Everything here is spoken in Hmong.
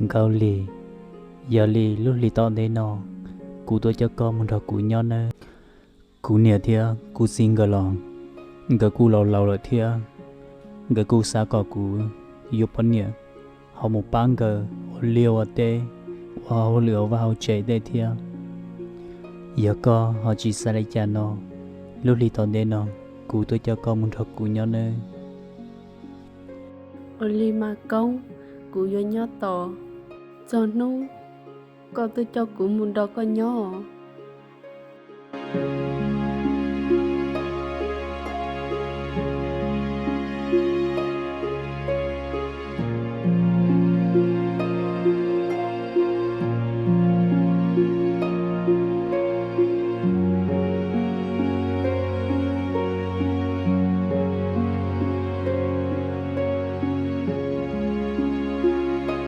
Nkauj Lis, yog li lub hlis tom ntej no kuv tuaj coj koj mus nrog kuv nyob nawb. Kuv niam thiab kuv txiv nkawd los, nkawd kuj laus laus lawm thiab, nkawd kuj xav kom kuv yuav poj niam ho mus pab nkawd ua liaj ua teb, ua hauj lwm hauv vaj hauv tsev tej thiab. Yog koj ho tsis xav li cas no, lub hlis tom ntej no kuv tuaj coj koj mus nrog kuv nyob nawb. Ua li mas Koob, kuv yuav nyob tos txog hnub koj tuaj coj kuv mus nrog koj nyob.